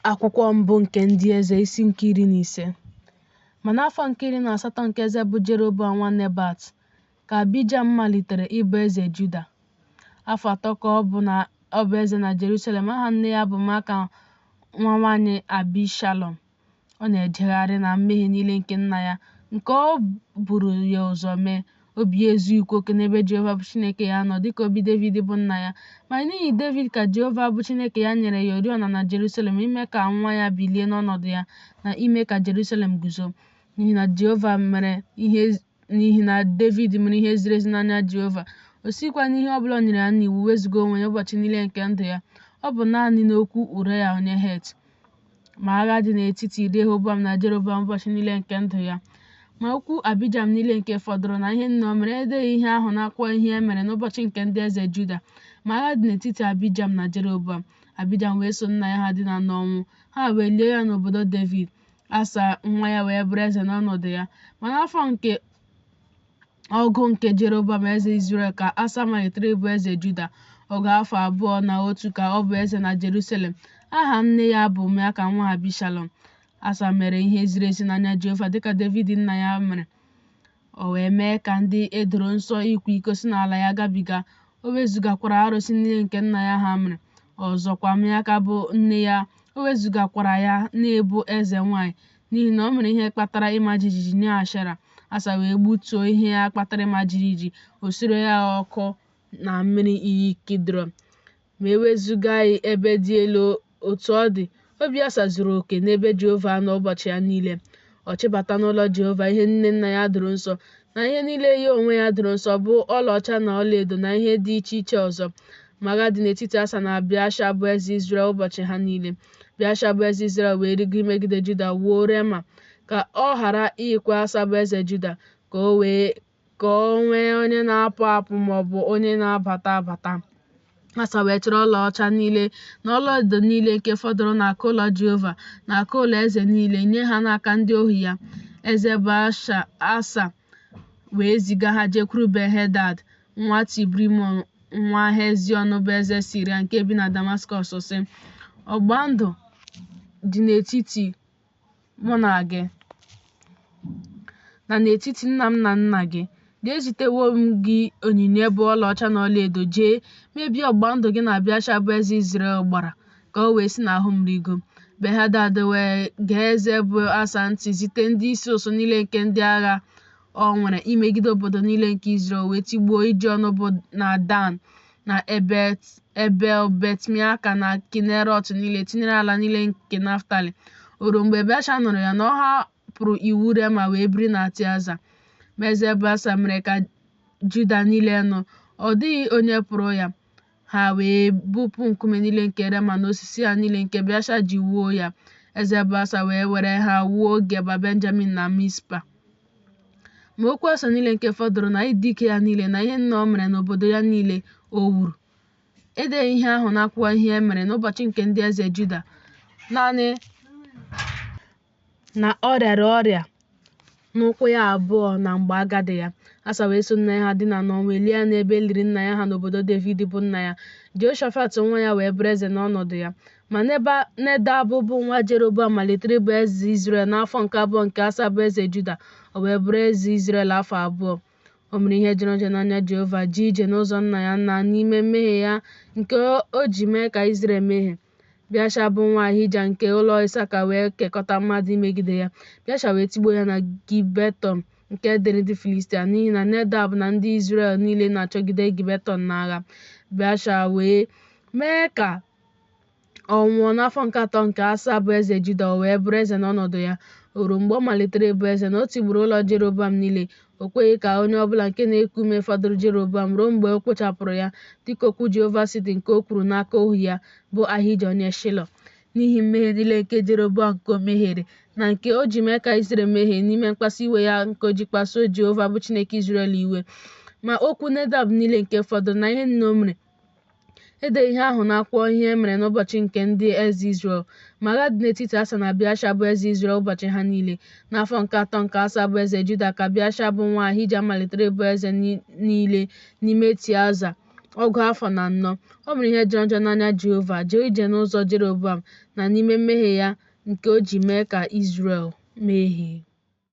Akwụkwọ mbụ nke Ndị Eze, isi nke 15. Ma n'afọ nke 18 nke eze bụ Jeroboam nwa Nebat, ka Abijam malitere ịbụ eze Juda. Afọ 3 ka ọ bụ eze na Jerusalem. Aha nne ya bụ Maaka nwa nwanyị Abishalom. Ọ na-ejegharị na mmehie niile nke nna ya, nke o buru ya ụzọ mee. Obi ya ezughịkwa oke n'ebe Jehova bụ Chineke ya nọ, dịka obi Devid bụ nna ya. Ma n'ihi Devid ka Jehova bụ Chineke ya nyere ya oriọna na Jerusalem, ime ka nwa ya bilie n'ọnọdụ ya, na ime ka Jerusalem guzo. N'ihi na Jehova mere ihe n'ihi na Devid mere ihe ziri ezi n'anya Jehova, o sikwa n'ihe ọ bụla o nyere ya n'iwu wezuga onwe ya ụbọchị niile nke ndụ ya. Ọ bụ naanị n'okwu Ụraya onye Het. Ma agha dị n'etiti Rehoboam na Jeroboam ụbọchị niile nke ndụ ya. Ma okwu Abijam niile nke fọdụrụ na ihe niile o mere, edeghị ihe ahụ n'akwụkwọ ihe e mere n'ụbọchị nke ndị eze Juda. Ma agha dị n'etiti Abijam na Jeroboam. Abijam wee so nna ya ha dina n'ọnwụ, ha wee lie ya n'obodo Devid. Asa nwa ya wee bụrụ eze n'ọnọdụ ya. Ma n'afọ nke ọgụ nke Jeroboam eze Izrel ka Asa malitere ịbụ eze Juda. Ọgụ afọ 21 ka ọ bụ eze na Jerusalem. Aha nne ya bụ Maaka nwa Abishalom. Asa mere ihe ziri ezi n'anya Jehova dịka Devid nna ya mere. O wee mee ka ndị e doro nsọ ịkwa iko si n'ala ya gabiga. O wezugakwara arụsị niile nke nna ya ha mere. Ọzọkwa, Maaka bụ nne ya, o wezugakwara ya n'ịbụ eze nwanyị, n'ihi na o mere ihe kpatara ịma jijiji nye Ashera. Asa wee gbutuo ihe ya kpatara ịma jijiji, o sure ya ọkụ na mmiri iyi Kidrọn. Ma e wezugaghị ebe dị elu. Otu ọ dị, obi Asa zuru oke n'ebe Jehova nọ ụbọchị ya niile. Ọ chịbata n'ụlọ Jehova ihe niile nna ya doro nsọ, na ihe niile ya onwe ya doro nsọ, bụ ọlaọcha na ọlaedo na ihe dị iche iche ọzọ. Ma agha dị n'etiti Asa na Beasha bụ eze Izrel ụbọchị ha niile. Beasha bụ eze Izrel wee rịgo imegide Juda wuo Rema, ka ọ ghara ikwe Asa bụ eze Juda, ka o wee ka o nwee onye na-apụ apụ ma ọ bụ onye na-abata abata. Asa wee chịrị ọlaọcha niile na ọlaedo niile nke fọdụrụ n'akụ ụlọ Jehova na akụ ụlọ eze niile nye ha n'aka ndị ohu ya. Eze bụ Asa wee ziga ha jekwuru Ben-hedad nwa Tibrimon nwa Hezion bụ eze Siria nke bi na Damaskọs, sị, Ọgbụgba ndụ dị n'etiti mụ na gị na n'etiti nna m na nna gị. Lee, ezitewo m gị onyinye bụ ọlaọcha na ọlaedo. Jee, mebie ọgbụgba ndụ gị na Beasha bụ eze Izrel gbara, ka o wee si n'ahụ m rigo. Ben-hadad wee gee eze bụ Asa ntị, zite ndị isi ụsụ niile nke ndị agha o nwere imegide obodo niile nke Izrel, wee tigbuo Ijiọn bụ na Dan na Ebel-Bet-Meaka na Kinerọt niile, tinyere ala niile nke Naftali. O ruo mgbe Beasha nụrụ ya na ọ hapụrụ iwu Rema wee biri na Tiaza. Ma eze bụ Asa mere ka Juda niile nụ, ọ dịghị onye pụrụ ya. Ha wee bupụ nkume niile nke Rema na osisi ya niile nke Beasha ji wuo ya. Eze bụ Asa wee were ha wuo Geba Benjamin na Mispa. Ma okwu Asa niile nke fọdụrụ na ịdị ike ya niile na ihe niile o mere n'obodo ya niile o wuru, edeghị ihe ahụ n'akwụkwọ ihe e mere n'ụbọchị nke ndị eze Juda. Naanị na ọ rịara ọrịa n'ụkwụ ya abụọ na mgbe agadi ya. Asa wee so nna ya ha dina n'ọnwụ, e lie ya n'ebe e liri nna ya ha n'obodo Devid bụ nna ya. Jehoshafat nwa ya wee bụrụ eze n'ọnọdụ ya. Ma Nedab bụ nwa Jeroboam malitere ịbụ eze Izrel n'afọ nke abụọ nke Asa bụ eze Juda, o wee bụrụ eze Izrel afọ 2. O mere ihe jọrọ njọ n'anya Jehova, jee ije n'ụzọ nna ya na n'ime mmehie ya nke o ji mee ka Izrel mehie. Beasha bụ nwa Ahija nke ụlọ Isaka wee kekọta mmadụ imegide ya. Beasha wee tigbuo ya na Gibetọn nke dịrị ndị Filistia, n'ihi na Nedab na ndị Izrel niile na-achọgide Gibetọn n'agha. Beasha wee mee ka ọ nwụọ n'afọ nke atọ nke Asa bụ eze Juda, o wee bụrụ eze n'ọnọdụ ya. O ruo mgbe ọ malitere ịbụ eze na o tigburu ụlọ Jeroboam niile. O kweghị ka onye ọbụla nke na-eku ume fọdụrụ Jeroboam ruo mgbe o kpochapụrụ ya, dịka okwu Jehova si dị nke o kwuru n'aka ohu ya bụ Ahija onye Shilo. N'ihi mmehie niile nke Jeroboam nke o mehiere, na nke o ji mee ka Izrel mehie n'ime mkpasu iwe ya nke o ji kpasuo Jehova bụ Chineke Izrel iwe. Ma okwu Nedab niile nke fọdụrụ na ihe niile o mere, edeghị ihe ahụ n'akwụkwọ ihe e mere n'ụbọchị nke ndị eze Izrel. Ma agha dị n'etiti Asa na Beasha bụ eze Izrel ụbọchị ha niile. N'afọ nke atọ nke Asa bụ eze Juda ka Beasha bụ nwa Ahija malitere ịbụ eze niile n'ime Tiaza. 44. O mere ihe jọrọ njọ n'anya Jehova, jee ije n'ụzọ Jeroboam na n'ime mmehie ya nke o ji mee ka Izrel mehie.